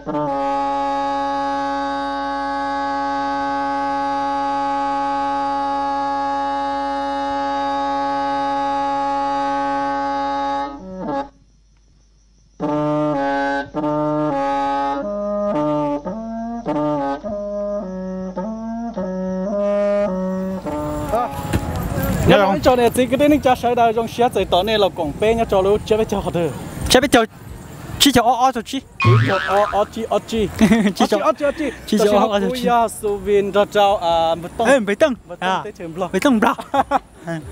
Nyob zoo tsoom niam txiv kwv tij neej tsa sawv daws, zoo siab txais tos nej los koom peb nyob rau lub tsiab peb caug qhov twg? Tsiab peb caug, tsib caug ob, ob caug tsib. Ob tsib ob tsib, tsib caug ob tsib ob tsib. Tam sim no kuv yog Xu Vin nrog rau Npawg Tooj, Npawg Tooj teb chaws Nplog, Npawg Tooj Nplog.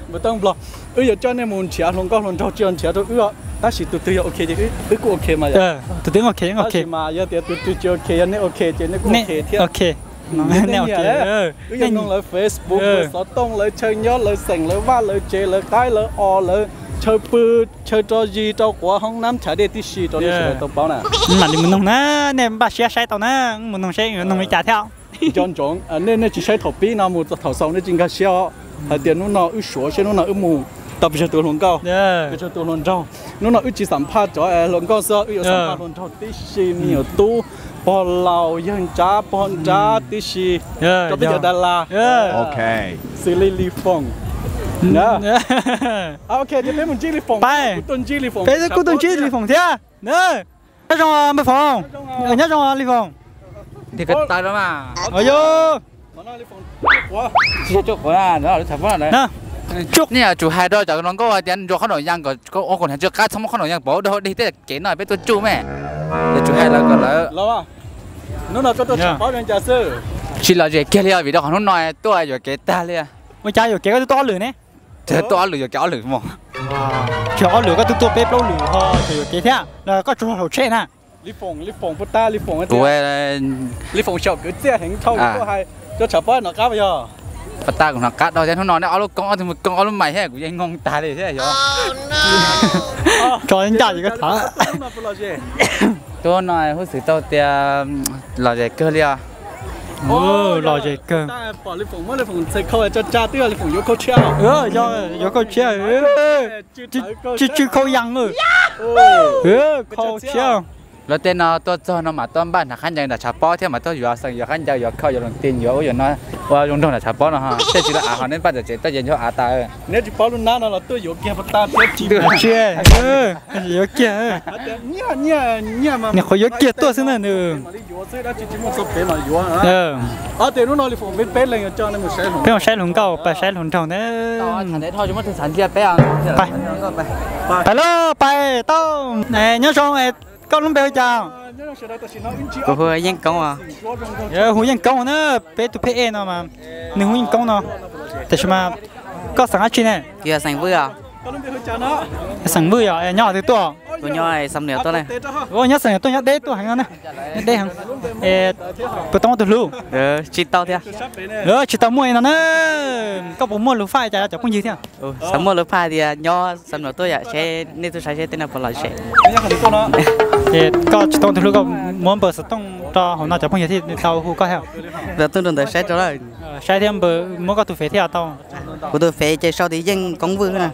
Npawg Tooj Nplog, wb yuav coj nej mus nrhiav hluas nkauj hluas nraug, tsis yog nrhiav rau wb, tab sis tus twg yog ok ces wb kuj ok mas yom. Tus twg ok, tab sis mas yog tias tus twg tsis ok, yog nej ok ces nej kuj ok thiab. Wb yuav noog lawv Facebook, lawv xov tooj, lawv chaw nyob, lawv xeem, lawv vaj, lawv tsev, lawv qaib, lawv os, lawv chaw pw, chaw rau zis rau quav, hoob nab chav dej tib si rau nej sawv daws tau paub na. Mam li mus noog na, nej npaj siab saib tau na, mus noog seb yuav noog li cas thiab. Nco ntsoov, nej tsis saib thaum pib no mus txog thaum xaus nej tsis nkag siab os. Hais tias hnub no wb suav seb hnub no wb mus tau pes tsawg tus hluas nkauj, pes tsawg tus hluas nraug. Hnub no wb tsis xam phaj cov hluas nkauj xwb, wb yuav xam phaj hluas nraug tib si, me nyuam tub, pog laus, yawg nrab, pog nrab tib si, rau peb cov das las. Xws li Lis Foom. Ok, ces peb mus ntsib Lis Foom, peb kuj tuaj ntsib Lis Foom thiab. Nyob zoo Npawg Foom, nyob zoo Lis Foom. Yog nej tsum hais rau cov hluas nkauj hais tias ntsuas qhob noom yaa kom ua kom hniav tsw qab, txhob muab qhob noom yaa pov dog dig tej kev no peb tuaj tsuj me. Yog tsum hais lawv kom lawv tsis lom zem kiag li os, vim rau qhov hnub no tuaj yuam kev tag li. Ua cas yuam kev koj twb tuaj ob lwm ne? Tuaj ob lwm yuam kev ob lwm mog. Tsis yog ob lwm, koj twb tuaj peb plaub lwm ho tseem yuam kev thiab los koj tsuas hauv tsheb na. Lis Foom, Lis Foom puas tag, Lis Foom tias, Lis Foom xyaum kwv txiaj heev dhau, kuv tuaj hais rau tshav pob hnov qab puas yog? Puas tag, kuv hnov qab dhau thiab, hnub no nej ob lub koob ob tug mus koob ob lub mais thiab kuv yeej noog tag li thiab yog. Tso ncaj ces koj tham. Tuaj no huj xwm tau tias lom zem kawg li os. Lom zem kawg. Pom Lis Foom muab Lis Foom txhais khau tso tsa twb yog Lis Foom yuav khau tshiab. Yog yuav khau tshiab, tsw tsw khau yas. Khau tshiab. Lawv tej no tuaj txog no mas tuaj npaj hnav khaub ncaws nram tshav pob thiab mas tuaj yuav xeem yuav khaub ncaws yuav khau yuav loo tij yuav ub yuav no ua zoo nraug nram tshav pob no ho. Tej tsis lawv av ho neb npaj tom tsev tuaj ces nchuav av tas. Neb tsis paub lub nab no los tuaj yuav kiag puas tag thiab tsis. Yuav kiag. Nws qhuav yuav kiag tuaj xwb na nws. Peb mus saib hluas nkauj, pais saib hluas nraug ntawd. Pais lauj, pais tau. Nyob zoo, koj lub npe hu cas? Kuv hu Yeej Koob. Hu Yeej Koob na, peb tus pheb ej no mas nws hu Yeej Koob no. Tiam sis mas koj xeem dab tsi ne? Xeem Vwj. Xeem Vwj yog nyob twg tuaj? Nyob Xam Nuam tuaj, nyob deb tuaj heev no na. Nyob deb heev. Puas tau muaj tus hlub? Tsis tau thiab. Tsis tau muaj li no na. Koj puas muaj lus faj cas cov phooj ywg thiab? Xav muaj lus faj tias nyob Xam Nuam tuaj yom, seb nej tuaj saib seb tej no puas lom zem. Koj tsis tau tus hlub koj muab npawb xov tooj rau hauv no cov phooj ywg thiaj tau hu koj thiab. Npawb xov tooj rau ntawd saib rau lawm. Saib thiab npawb muab koj tus fev thiaj tau. Kuv tus fev ces sau tias Yeej Koob Vwj na.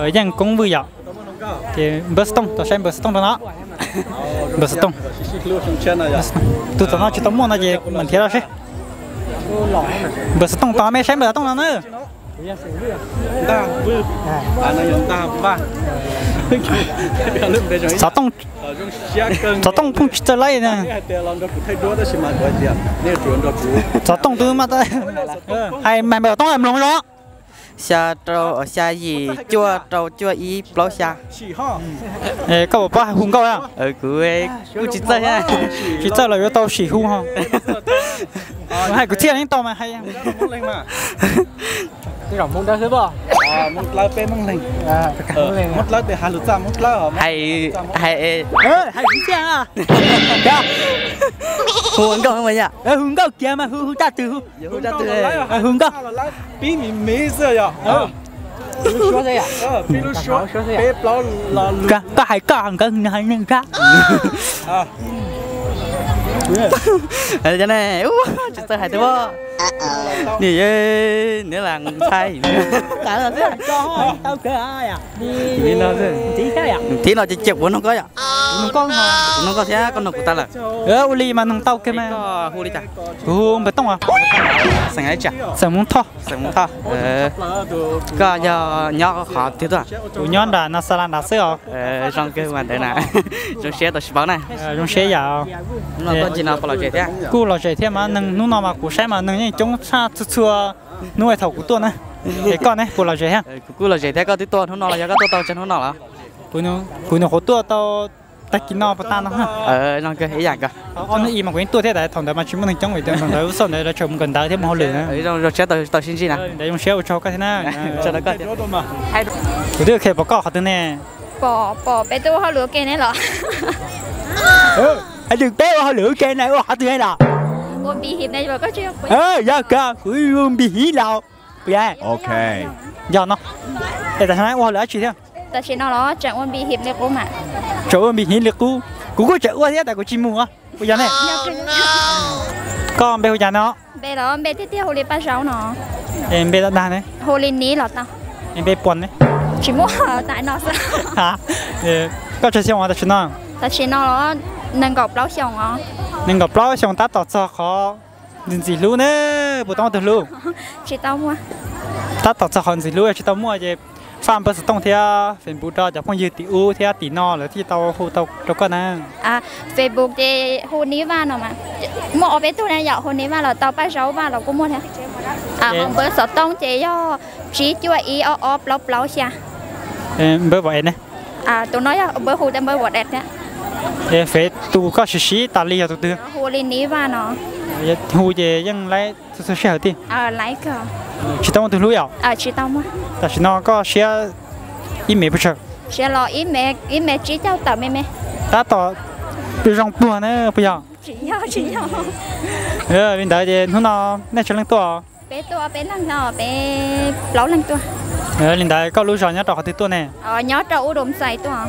Yeej Koob Vwj yom. Ces npawb xov tooj, tau saib npawb xov tooj rau no. Npawb xov tooj. Tus tom no tsis tau muaj no ces mam nrhiav rau seb. Npawb xov tooj tau, mej saib npawb xov tooj no na. Xov tooj, xov tooj phooj tsis txawj laib na. Xov tooj twb mas hais mas npawb xov tooj mloog zoo. Xya rau, xya yim cuaj rau cuaj ib plaub xya. Koj puas paub hu nkauj a? Kuv kuj tsis txawj. Tsis txawj los yuav tau sim hu ho. Hais kwv txhiaj yeej tau mas hais. Hais, hais kwv txhiaj. Hu nkauj mas yom. Hu nkauj kiag mas hu, hu raj twg hu? Hu nkauj. Pib miv miv xwb yom. Koj hais koj, nkawd hais neeg rab. Tsis txawj hais thiab. Nws, nws lam ntshai. Thib no ces cem kuv noog koj yom. Nug koj, kuv nug koj thiab koj nug kuv tag lawm. Ua li mas nug tau kiag mas. Koj hu li cas? Kuv hu Npawg Tooj os. Xeem Hmoob Thoj. Xeem Hmoob Thoj. Koj yog nyob qhov twg tuaj? Kuv nyob nram Nas Xas Las nrad xwb os. Zoo kawg mas ntawd na. Zoo siab tau sib paub na. Zoo siab yam. Hnub no tuaj ncig no puas lom zem thiab? Kuj lom zem thiab mas neeg hnub no mas kuv saib mas neeg yeej coob tshaj txhua txhua hnub thaum kuv tuaj na. Es koj ne puas lom zem thiab? Kuv kuj lom zem thiab, koj twb tuaj hnub no los yog koj tuaj tau tsawg hnub no lawm? Kuv nyuam qhuav tuaj tau tag kis no puas tag no. Ob hnub i mas kuv yeej tuaj thiab, thaum ntawd mas tsis muaj neeg coob vim tias thaum ntawd lub xauj ntawd lawv tseem mus kawm ntawv thiab mus hauj lwm na. Zoo siab tau sib ntsib na. Ntawd zoo siab ua tsaug koj thiab na. Kuv twb khe pom koj qhov twg ne? Pom, pom peb tuaj ua hauj lwm ua ke ne los? Hais tias peb ua hauj lwm ua ke na, ua qhov twg ne los? Yog kawg, kuv ua Npis Hiv Laus. Puas yog? Yog no. Es tam sim no ua hauj lwm dab tsi thiab? Tam sim no los tseem ua Npis Hiv li qub mas. Tseem ua Npis Hiv li qub. Kuv kuj tseem ua thiab tab kuv tsis mus. Puas yog ne? Koj npe hu cas no? Npe los npe tiag tiag hu li Paj Zaub no. Es npe dag dag ne? Hu li Niv los tau. Es npe puas ne? Tsis muaj, tais no xwb. Koj tsawg xyoo tam sim no? Tam sim no los nees nkaum plaub xyoos os. Nees nkaum plaub xyoos tab tom txog qhov ntxim ntxim hlub ne, puas tau muaj tus hlub? Tsis tau muaj. Tab tom txog qhov ntxim hlub tsis tau muaj ces faj npawb xov tooj thiab Facebook rau cov phooj ywg tim ub thiab tim no lawv thiaj tau hu tau rau koj na. Facebook ces hu Niv Vaj no mas. Muaj ob peb tug na yom, hu Niv Vaj los tau, Paj Zaub Vaj los kuj muaj thiab. Ho npawb xov tooj ces yog tsib cuaj ib ob ob plaub plaub xya. Npawb Vam Es ne? Tus no yog npawb hu thiab npawb Vam Es thiab. Fev tus koj siv siv tas li yog tus twg? Hu li Niv Vaj no. Hu ces yeej laib txhua txhua sij hawm tiag. Tsis tau muaj tus hlub yom? Tsis tau muaj. Tam sim no koj siab ib mev puas tsawg? Siab los ib mev tsib caug tawm me me. Tab tom zoo pluag na puas yog? Tsis yog, tsis yog. Li ntawd ces hnub no nej tsawg leej tuaj? Peb tuaj peb leeg no, peb plaub leeg tuaj. Li ntawd koj lub zos nyob rau qhov twg tuaj ne? Nyob rau Ub Doo Xais tuaj.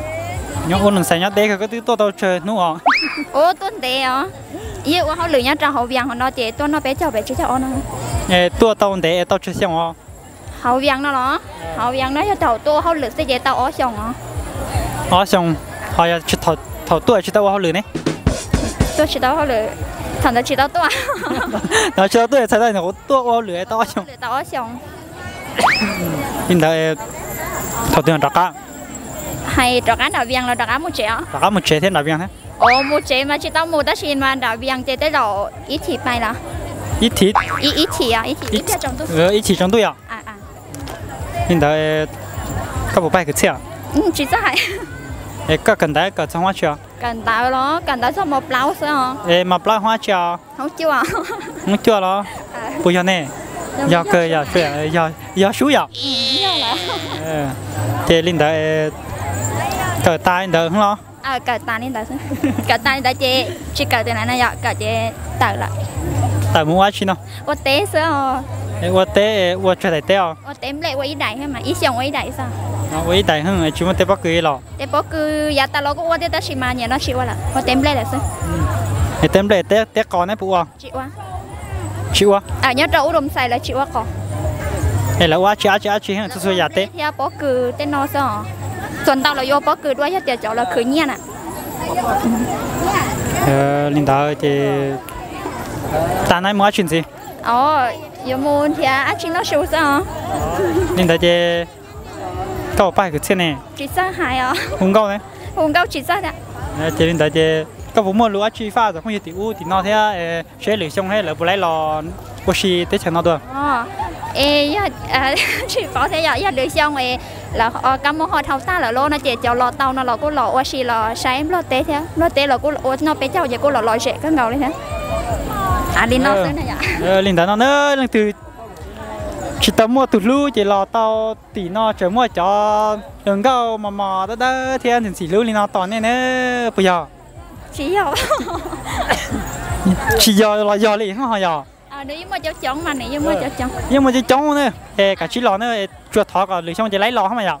Nyob Ub Doo Xais nyob deb kawg, koj twb tuaj tau tsawg hnub os? Ub, tuaj ntev os. Yeej ua hauj lwm nyob rau hauv Vias hauv no ces tuaj noj peb caug pem tsib caug ob no. Tuaj tau ntev es tau tsawg xyoo os? Hauv Vias no los? Hauv Vias no yog thaum tuaj ua hauj lwm xwb ces tau ob xyoos os. Ob xyoos, ho yog thaum tuaj tsis tau ua hauj lwm ne? Tuaj tsis tau hauj lwm, thaum ntawd tsis tau tuaj. Thaum tsis tau tuaj txhais tau nyuam qhuav tuaj ua hauj lwm tau ob xyoos. Tau ob xyoos. Li ntawd thaum twg rov qab? Hais rov qab nram Vias los rov qab mus tsev os? Rov qab mus tsev thiab nram Vias thiab. Mus tsev mas tsis tau mus tab sis mas nram Vias ces tej zaum ib chim pais los. Ib chim? Ib chim, ib chim tsaus ntuj yom? Li ntawd koj puas pab hais kwv txhiaj? Tsis txawj hais. Es koj kawm ntawv kawm txog hoob dab tsi os? Kawm ntawv los kawm ntawv txog mos plaub xwb os. Es mos plaub hoob dab tsi os? Hoob cuaj. Hoob cuaj los? Puas yog ne? Yog kawg, yog Sub yom? Ces li ntawd kawm tas li ntawd los? Kawm tas li ntawd, kawm tas li ntawd ces tsis kawm tus na no yom, kawm ces tawm lawm. Tawm mus ua dab tsi no? Ua teb xwb os. Ua teb, ua tsawg daim teb os? Ua teb nplej ua ib daim, ib xyoos ua ib daim xwb. Ua ib daim, tsis muaj teb pob kws los? Teb pob kws yav tas los kuj ua thiab tab sis mas nim no tsis ua lawm, ua teb nplej lawm xwb. Es teb nplej, teb qos neb puas ua? Tsis ua. Tsis ua? Nyob rau Ub Doo Xais lawv tsis ua qos. Es lawv ua dab tsi dab tsi dab tsi txhua txhua yam teb? Thiab pob kws tej no xwb os. Txuas ntau los yuav ua pob kws dua yog tias cov lawv khwv nyiaj na. Li ntawd ces tas no mus dab tsi ntxiv? Yuav mus nrhiav dab tsi noj su xwb os. Li ntawd ces koj puas pab hais kwv txhiaj ne? Tsis txawj hais os. Hu nkauj ne? Hu nkauj tsis txawj thiab. Ces li ntawd ces koj puas muaj lus dab tsi faj cov phooj ywg tim ub tim no thiab seb lwm xyoo thiab lawv puas laib los ua si teb chaws no dua? Es yog tsis paub thiab yom, yog lwm xyoo es lawv kab mob ho dhau tag lawm los no ces cov los tau no los kuj los ua si los saib Nplog teb thiab, Nplog teb los kuj ua noj peb caug ces kuj los lom zem kawg nkaus li thiab. Li no xwb na yom. Li ntawd no na, leej twg tsis tau muaj tus hlub ces los tau tim no tseem muaj cov hluas nkauj mos mos dawb dawb thiab ntxim ntxim hlub li no tos nej na, puas yog? Tsis yog. Tsis yog los yog li ho yog? Yeej muaj coob coob na, es kav tsij los na, tsuas thov kom lwm xyoo ces laib los mas yom.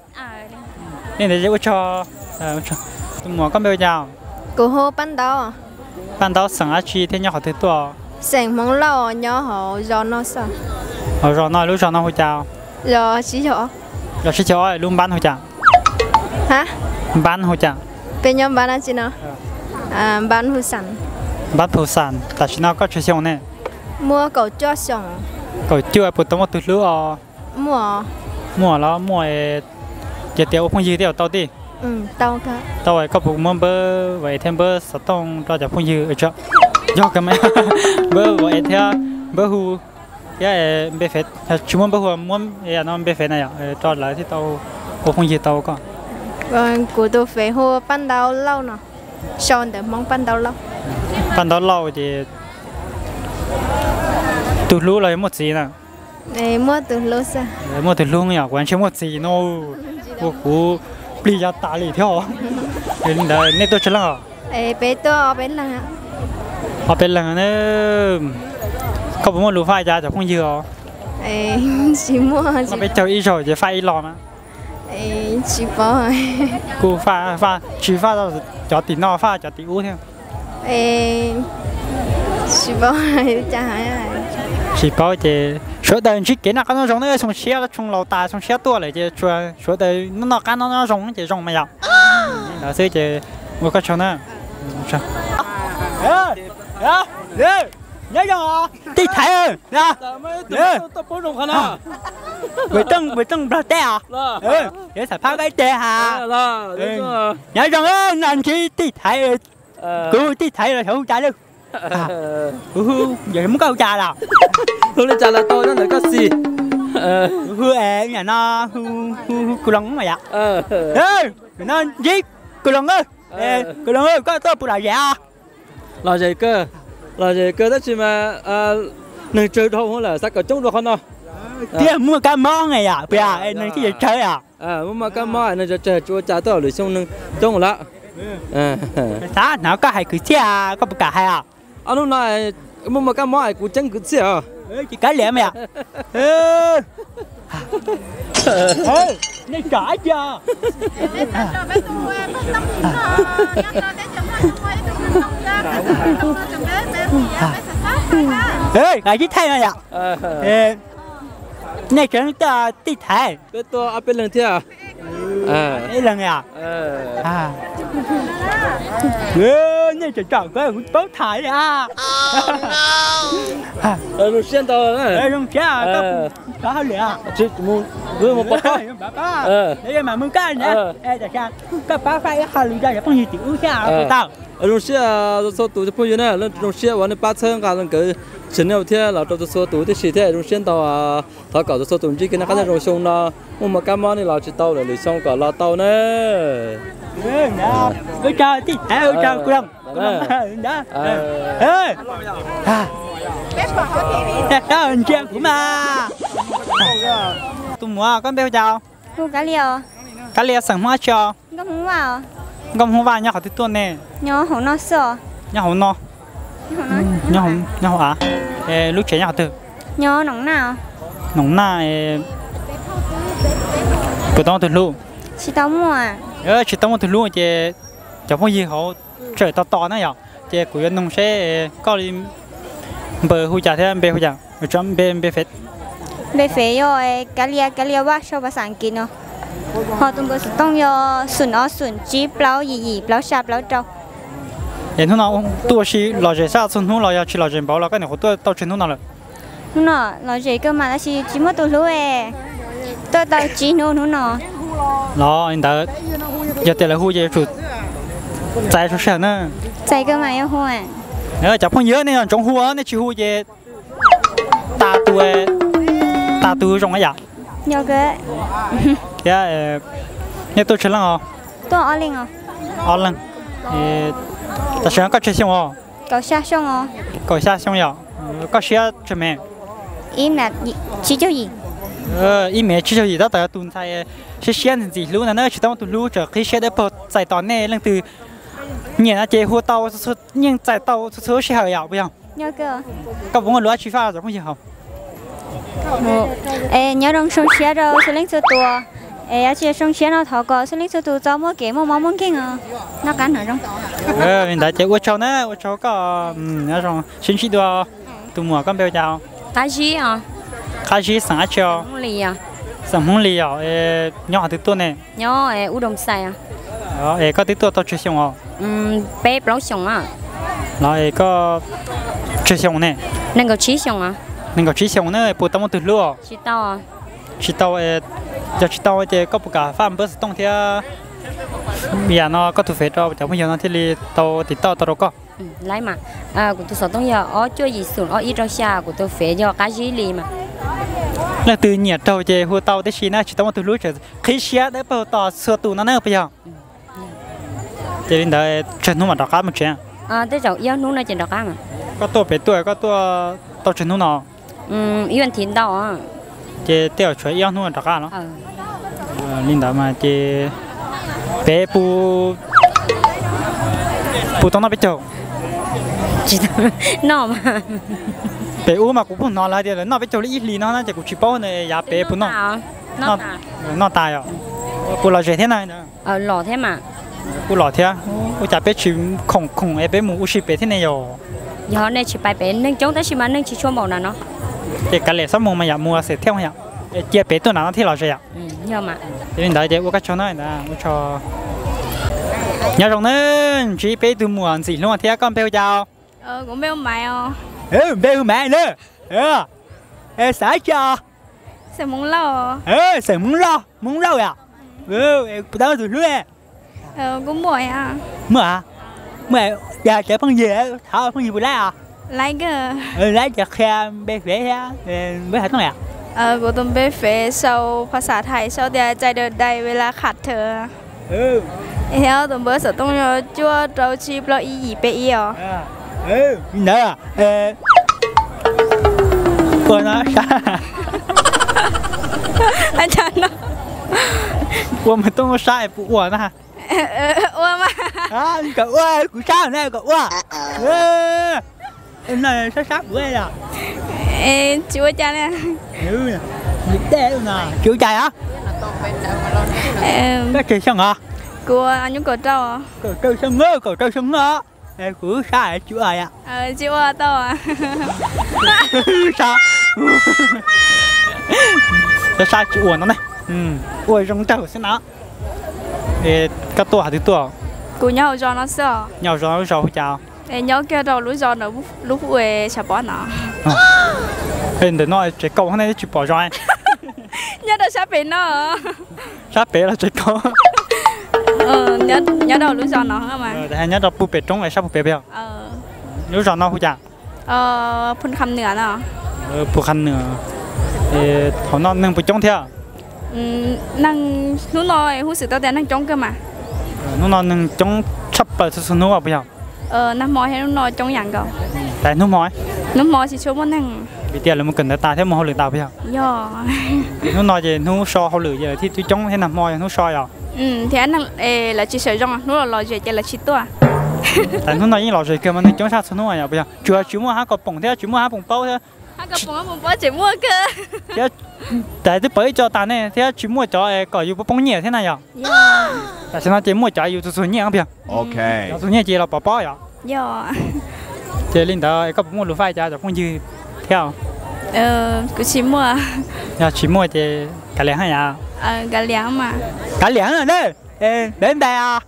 Li ntawd ua tsaug. Tus muam koj npe hu cas? Kuv hu Paj Ntaub. Paj Ntaub xeem dab tsi thiab nyob qhov twg tuaj? Xeem Hmoob Lauj, nyob hauv zos no xwb. Hauv zos no, lub zos no hu cas? Zos Tsib Caug Ob. Zos Tsib Caug Ob, lub npab hu cas? Npab hu cas? Peb nyob npab dab tsi no? Npab Phu Xam. Npab Phu Xam, tam sim no koj tsawg xyoo ne? Muaj kaum cuaj xyoo. Kaum cuaj, puas tau muaj tus hlub os? Muaj. Muaj los muaj, yog tias ua phooj ywg thiab tau tij? Tau, koj puas muab npawb Vam Ev thiab npawb xov tooj rau cov phooj ywg? Yog kawg mas, npawb Vam Ev thiab npawb Hu thiab npe fev, tsis muab npawb Hu, muab no npe fev na yom, rau lawv thiaj tau ua phooj ywg tau koj. Kuv tus fev hu Paj Ntau Lauj no, sau ntawv Hmoob Paj Ntau Lauj. Paj Ntau Lauj ces tus hlub los yog muaj txiv na? Muaj tus hlub xwb. Muaj tus hlub yom, kuv ntshe muaj txiv no, ua kuv plig ya tas li thiab. Li ntawd nej tuaj tsawg leej os? Peb tuaj ob peb leeg. Ob peb leeg ne. Koj puas muaj lus faj cas cov phooj ywg os? Tsis muaj. Peb caug ib zaug ces faj ib los mas. Tsis paub. Kuj faj, tsis faj cov tim no, faj cov tim ub thiab. Tsis paub. Tsis paub ces sawv daws ntsib kev noj qab nyob zoo na, xyoo tshiab tshooj laus tas, xyoo tshiab tuaj lawm ces sawv daws noj qab nyob zoo ces zoo mas yom. Li ntawd xwb ces ua koj tsaug na. Nyob zoo tij Thaiv. Pes tooj pes tooj nplog teb os. Yuav xam phaj koj ib teg has. Nyob zoo, no ntsib tij Thaiv. Kuv tij Thaiv los xyov hu cas lawm. Kuv hu, yog muab koj hu cas los? Hu li cas los tau nyob ntawm koj xis. Kuv hu nim no, hu Kws Loos mas yom. No ntsib Kws Loos, Kws Loos koj tuaj puas lom zem os? Lom zem kawg, lom zem kawg tab sis mas neeg tsawg dhau lawm, xav kom coob dua qhov no. Thiab muaj kab mob ne yom, puas yog neeg thiaj tsawg yom? Muaj kab mob neeg tsawg tsawg tsis ua cas, tuaj lwm xyoo neeg coob lawm. Xav hnov koj hais kwv txhiaj, koj puas kam hais os? Ob hnub no muaj muaj kab mob kuv ceeb kwv txhiaj os. Tsis kav liam mas yom. Nej tsom dab tsi os? Hais sib thaij no yom. Nej tseem tuaj tij Thaiv? Peb tuaj ob peb leeg thiab. Ib leeg yom. Nej tsom tsom kuv, kuv paub tham li. Zoo siab ntau. Zoo siab, koj puas hauj lwm? Mus pov pob. Mam mus koj na. Tam sim no koj pab faj ib qho lus rau cov phooj ywg tim ub thiab puas tau? Zoo siab txhua tus cov phooj ywg na, leej twg zoo siab uas nej pab txhawb nqa leej kawg channel thiab los rau txhua tus tib si thiab zoo siab ntau. Thov kom txhua tus ntsib kev noj qab nyob zoo xyoo no, muaj muaj kab mob nej los tsis tau lawm, lwm xyoo kom los tau na. Ua tsaug tij Thaiv, ua tsaug Kws Loos. Ntsia kuv mas. Tus muam, koj npe hu cas? Hu Kab Lia. Kab Lia, xeem Hmoob dab tsi os? Nkauj Hmoob Vaj. Nkauj Hmoob Vaj nyob qhov twg tuaj ne? Nyob hauv no xwb os. Nyob hauv no. Nyob hauv av. Lub tsev nyob qhov twg? Nyob Noom Naj. Noom Naj. Puas tau muaj tus hlub? Tsis tau muaj. Tsis tau muaj tus hlub ces cov phooj ywg hauv tseem tos tos na yom, ces kuv yuav nug seb koj li npawb hu cas thiab npe hu cas, npe npe fev. Npe fev yog Kab Lia, Kab Lia Vaj sau phas xas Askiv no. Ho tus npawb xov tooj yog xoom ob xoom tsib plaub yim yim plaub xya plaub rau. Es hnub no tuaj ua si lom zem sab txhua hnub los yog tsis lom zem npaum los koj nyuam qhuav tuaj tau tsawg hnub no lawm? Hnub no lom zem kawg mas tab sis tsis muaj tus hlub, tuaj tau tsib hnub hnub no. Los li ntawd, yog tias lawv hu ces yuav tsum txais txhua sij hawm na. Txais kawg mas yuav hu. Cov phooj ywg nej yog ntsoov hu, nej tsis hu ces tas tus, tas tus zoo yam. Thiab, nej tuaj tsawg leej os? Tuaj ob leeg. Ob leeg. Tam sim no koj tsawg xyoo os? Kaum xya xyoo os. Kaum xya xyoo yom. Koj siab tsawg mev? Ib mev tsib caug yim. Ib mev tsib caug yim, tab tom yog tus ntxhais siab siab ntxim ntxim hlub ntag na, tsis tau muaj tus hlub tseem qhib siab dawb paug txais tos nej leej twg nyiam no ces hu tau, yeej txais tau txhua txhua lub sij hawm yom, puas yog? Koj puas muaj lus dab tsi faj cov phooj ywg hauv? Nyob zoo zoo siab rau txhua leej txhua tus, es yog tsis zoo siab no thov kom txhua leej txhua tus txhob muaj kev muaj mob muaj nkeeg os, noj qab nyob zoo. Li ntawd ces ua tsaug na, ua tsaug koj, nyob zoo sib ntsib dua. Tus muam koj npe hu cas? Qab Zib os. Qab Zib xeem dab tsi os? Xeem Hmoob Lis yom. Nyob qhov twg tuaj ne? Nyob Ub Doo Xais. Es koj twb tuaj tau tsawg xyoo os? Peb plaub xyoos. Los es koj tsawg xyoo ne? Nees nkaum tsib xyoos. Nees nkaum tsib xyoos na, puas tau muaj tus hlub os? Tsis tau. Yog tsis tau ces koj puas kam faj npawb xov tooj thiab yam no koj tus fev rau cov phooj ywg no thiaj li tau tiv tauj tau rau koj? Kuv tus xov tooj yog ob cuaj yim xoom ob ib rau xya, kuv tus fev yog qab zib li mas. Leej twg nyiam raug ces hu tau tib si na, tsis tau muaj tus hlub tseem qhib siab dawb paug tos txhua tus no na puas yog? Ces li ntawd tsawg hnub mam rov qab mus tsev? Tej zaum ib ob hnub no ces rov qab. Koj tuaj pem tuaj koj tuaj tau tsawg hnub no? Ib vas thiv ntau. Ces tej zaum tshuav ib ob hnub rov qab los? Li ntawd mas ces pem puas tau noj peb caug? Pem ub mas kuv kuj hnov lawv hais tias lawv noj peb caug li ib hlis no na ces kuv tsis paub yav pem puas noj. Noj tas yom? Puas lom zem thiab na? Los thiab mas. Kuj los thiab. Ua cas peb tsis khoom khoom es peb mus ua si pem thiab ne yom? Yog nej tsis pais pem neeg coob tab sis mas neeg tsis tshua npaum na no. Ces kav liam xob mus mas yam mus xes thiab yom. Cia pem tuaj nram no thiaj lom zem yom. Ces li ntawd ces ua koj tsaug na. Nyob zoo na, ntsib peb ib tug muam ntxim hlub thiab, koj npe hu cas? Npe hu Maiv na. Xeem tsi? Xeem Hmoob Lauj, Hmoob Lauj yom. Puas tau tus hlub? Muaj, muaj, yog cov phooj ywg, thov phooj ywg puas laib os? Laib ces qhia npe fev thiab npe xov tooj. Kuv tus npe fev sau phas xas thais sau tias cais daws dais ve la khas thawm. Thiab tus npawb xov tooj yog cuaj rau tsib plaub ib yim peb ib os. Li ntawd. Ua no sab. Ua mas tuaj sab es puas ua na? Ua mas. Kom ua, kuv sab na kom ua. Sab sab kuv. Tsis ua cas li. Tsis ua cas os. Koj tsawg xyoo os? Kuv nyuj kaum rau. Kaum rau xyoo, kaum rau xyoo no. Kuv sab tsis ua yom. Tsis ua tau. Sab, sab tsis ua no ne. Ua zoo nraug xwb na. Koj tuaj qhov twg tuaj? Kuv nyob hauv zos no xwb os. Nyob hauv zos, lub zos hu cas? Nyob kiag rau lub zos ntawm lub pub ua tshav pob no. Ntawm no tsev kaum ne tsis pom zos. Nyob rau sab pem no. Sab pem los tsev kaum? Nyob rau lub zos no. Nyob rau pug pem roob es sab pug pem puas yog? Lub zos no hu cas? Phu Kham Nwm no. Phu Kham Nwm. Hauv no neeg puas coob thiab? Neeg hnub no huj xwm tau tias neeg coob kawg mas. Hnub no neeg coob tshaj plaws txhua txhua hnub puas yog? Nag hmo thiab hnub no coob yam nkaus. Tais hnub hmo? Hnub hmo tsis tshua muaj neeg. Vim tias lawv mus kawm ntawv tas thiab mus hauj lwm tas puas yog? Yog. Ces hnub no ces hnub so hauj lwm ces lawv thiaj coob thiab, nag hmo yog hnub so yom? Thiab lawv tsis sawv zoo, hnub los lom zem ces lawv tsis tuaj. Tais hnub no yeej lom zem kawg mas neeg coob tshaj txhua hnub yom puas yog? Tsuas tsis muaj hab kom poom thiab tsis muaj hab poom paub thiab. Thiab tais twb pawv ib co tas ne thiab tsis muaj cov kom yus poob nyiaj thiab na yom? Tam sim no ces muaj cov yus txhua txhua nyiaj puas yog? Cov txhua nyiaj ces los pov pob yom? Ces li ntawd koj puas muaj lus faj cas cov phooj ywg thiab? Kuv tsis muaj. Yog tsis muaj ces kav liam hab yom? Kav liam na. Npeb npais.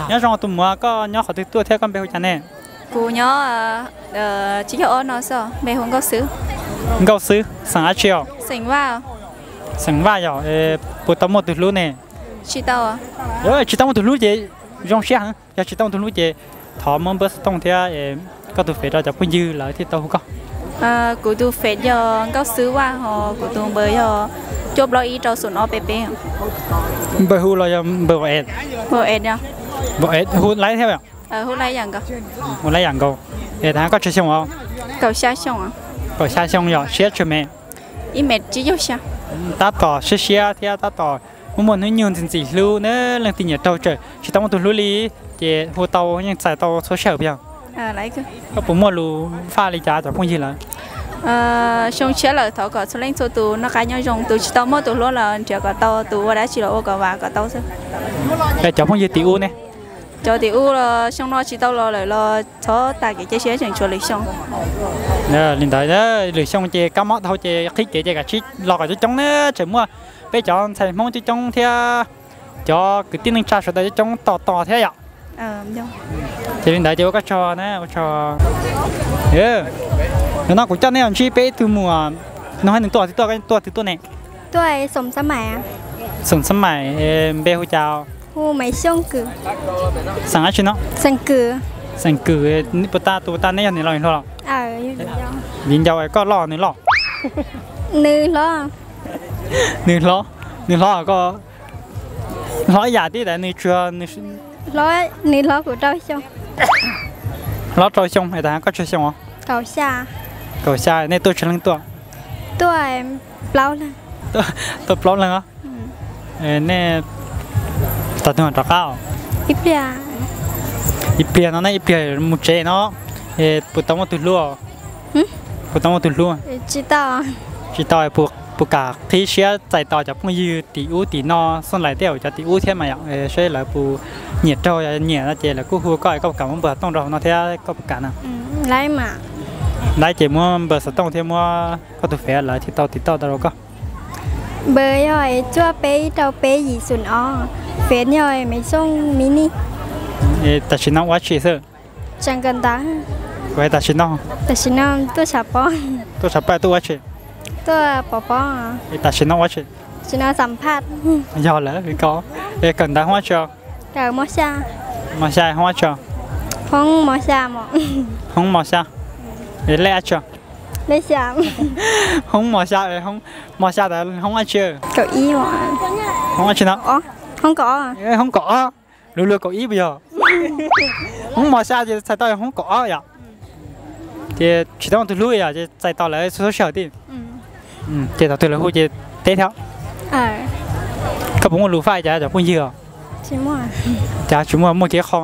Nyob zoo tus muam, koj nyob qhov twg tuaj thiab koj npe hu cas ne? Kuv nyob tsib caug ob no xwb, npe hu Nkauj Xwb. Nkauj Xwb, xeem dab tsi os? Xeem Vaj. Xeem Vaj yom, puas tau muaj tus hlub ne? Tsis tau. Tsis tau muaj tus hlub ces zoo siab heev. Yog tsis tau muaj tus hlub ces thov muab npawb xov tooj thiab koj tus fev rau cov phooj ywg lawv thiaj tau hu koj. Kuv tus fev yog Nkauj Xwb Vaj, ho kuv tus npawb yog cuaj plaub ib rau xoom ob peb peb. Npawb hu los yog npawb vauv es? Vauv es, hu laib thiab. Hu laib yam nkaus. Hu laib yam nkaus. Es tas koj tsawg xyoo os? Kaum xya xyoo. Kaum xya xyoo yom, siab tsawg me? Ib mev tsib caug xya. Tab tom siab siab thiab tab tom muaj muaj hnub nyoog ntxim ntxim hlub na, leej twg nyiam raug tseem tsis tau muaj tus hlub li, ces hu tau yeej txais tau txhua sij hawm puas yog? Koj puas muaj lus faj li cas cov phooj ywg lawm? Xyoo tshiab lawm thov kom txhua leej txhua tus noj qab nyob zoo, tus tsis tau muaj tus hlub los nrhiav kom tau, tus ua dab tsi los ua kom vam kom tau xwb. Cov phooj ywg tim ub ne? Cov tim ub los xyoo no tsis tau los lawm los thov tas kev cia siab tseem tshuav lwm xyoo. Li ntawd, lwm xyoo ces kab mob dhau ces qhib kev ces kav tsij los kom coob coob na, tseem muaj peb cov ntxhais Hmoob coob coob thiab cov kwv tij neej tsa sawv daws coob tos tos thiab yom. Ces li ntawd ces ua koj tsaug na, ua tsaug. Nim no kuv coj nej los ntsib peb ib tug muam, no hais nws tuaj twg tuaj, tuaj twg tuaj ne? Xoom Xab Maim, npe hu cas? Xeem dab tsi no? Xeem Kwm. Puas tas tus puas tas neb yog niam laus niam hluas los? Viv ncaus, koj loj nws loj? Nws hlob, nws hlob koj, hlob ib yam tib tas nws tsuag, nws hlob kuv rau xyoo. Hlob rau xyoo es tas koj tsawg xyoo os? Kaum xya. Nej tuaj tsawg leej tuaj? Tuaj plaub leeg. Tuaj plaub leeg os. Nej tag tug rov qab? Ib pliag no nej ib pliag mus tsev no, puas tau muaj tus hlub? Puas tau muaj tus hlub? Tsis tau. Puas kam qhib siab txais tos cov phooj ywg tim ub tim no, Xoom Laim tej zaum cov tim ub thiab mas yom, saib lawv puas nyiam raug, yog nyiam no ces lawv kuj hu koj, koj puas kam muab npawb xov tooj rau hauv no thiab koj puas kam na? Lawv ces muab npawb xov tooj thiab muab koj tus Fev lawv thiaj tau tiv tauj tau rau koj. Npawb yog cuaj peb ib rau peb yim xoom ob, Fev yog Maiv Xooj Miv Nij. Tam sim no ua dab tsi xwb? Tam sim no tuaj tshav pob. Tuaj tshav pob tuaj ua dab tsi? Tuaj pov pob. Tam sim no ua dab tsi? Tam sim no xam phaj. Yog lawm, kawm ntawv hoob dab tsi? Mos xya. Hoob dab tsi? Hoob mos xya. Lej dab tsi? Hoob mos xya, mos xya tas hoob dab tsi? Hoob dab tsi no? Hoob kaum ob. Luag luag kaum ib puas yog? Hoob mos xya ces txhais tau hoob kaum ob yom. Ces tsis tau muaj tus hlub yom, ces txais tos lawv xub xub sij hawm tij. Ces thaum twg lawv hu ces teb thiab. Koj puas muaj lus faj cas cov phooj ywg os? Cas tsis muaj, muaj kiag ib qho.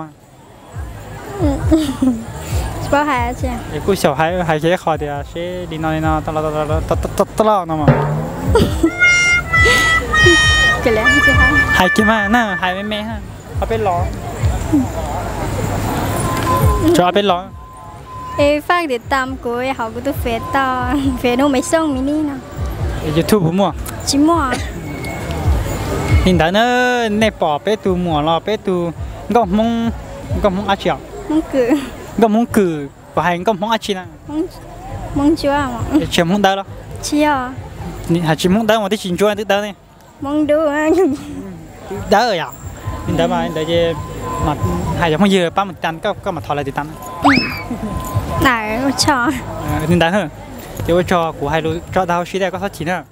Kuj xyaum hais kiag ib qho tias seb li no li no toj loj no mas. Hais kiag mas na, hais me me, ob peb los. Tso ob peb los. Es faj tias tam kuv hauv kuv tus Fev tau, Fev hu Maiv Xooj Miv Nij no. YouTube puas muaj? Tsis muaj. Li ntawd na, nej pom peb tus muam los peb tus nkauj Hmoob, nkauj Hmoob dab tsi os? Nkauj Hmoob Kwm, puas hais nkauj Hmoob dab tsi na? Tsis yog Hmoob Dawb los? Tsis yog. Hais tsis Hmoob Dawb mas twb tsis ntsuab twb dawb ne. Hmoob Dub. Twb dawb yom. Li ntawd mas li ntawd ces hais cov phooj ywg pab mus tiv tas, koj mam thov lawv tiv tas. Li ntawd, ces ua tsaug, kuv hais lus tso tag huv si thiab koj txhob chim na.